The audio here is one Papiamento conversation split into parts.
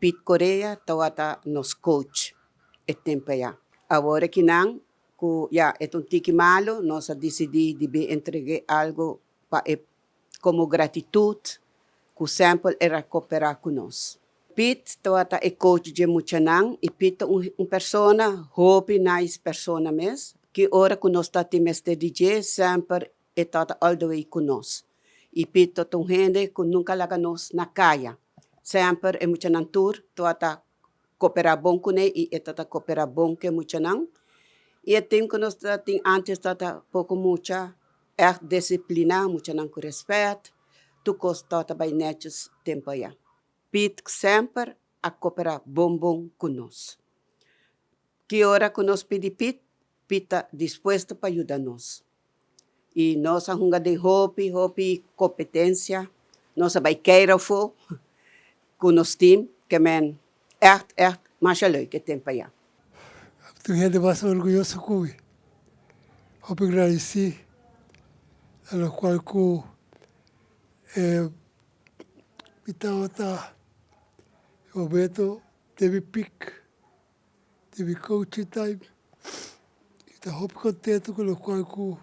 Pete Correa tawata nos coach e tempo aya. Awor akinan ku ya e ta un tiki malu nos a disidí di bin entreg'é algu pa e komo gratitut ku semper el a koperá ku nos. Pete tawata e coach dje muchanan i Pete ta un persona hopi nice persona mes. Ki ora ku nos ta tin mester di dje semper e tata all the way ku nos. I Pete ta un hende ku nunka laga nos na kaya. Semper e muchanan tur tawata koperá bon kuné i e tata koperá bon ku e muchanan. I e tim ku nos ta tin ántes tata poko mucha ègt disipliná, muchanan ku rèspèt, tur kos tawata bai nètjes tempu aya. Pete semper a koperá bon bon ku nos. Ki ora ku nos pidi Pete, Pete ta dispuesto pa yuda nos. I nos a hunga den hopi, hopi kompetensia. Nos a bai keira afó ku nos tim, ke men ègt, ègt masha leuk e tempu ayá. Tur hende mas orguyoso ku mi. Hopi gradisí na lokual ku e mi tabata e momento den mi pik. Di mi coaching time mi ta hopi contento cu locual cu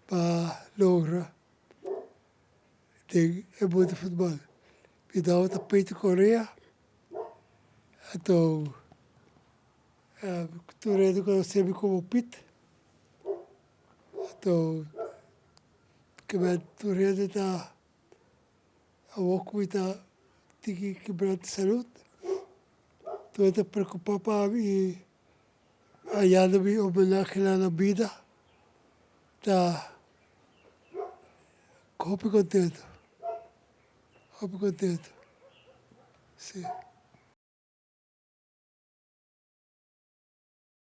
pa logra den e mundo di futbol. Mi tabata Peter Correa, anto tur hende conoce mi como Piet, anto tur hende ta. Awor ku mi ta tiki kebra di salud, tur ta preocupa pa mi i hayando mi homenahenan na bida, ta hopi contento, hopi contento, si.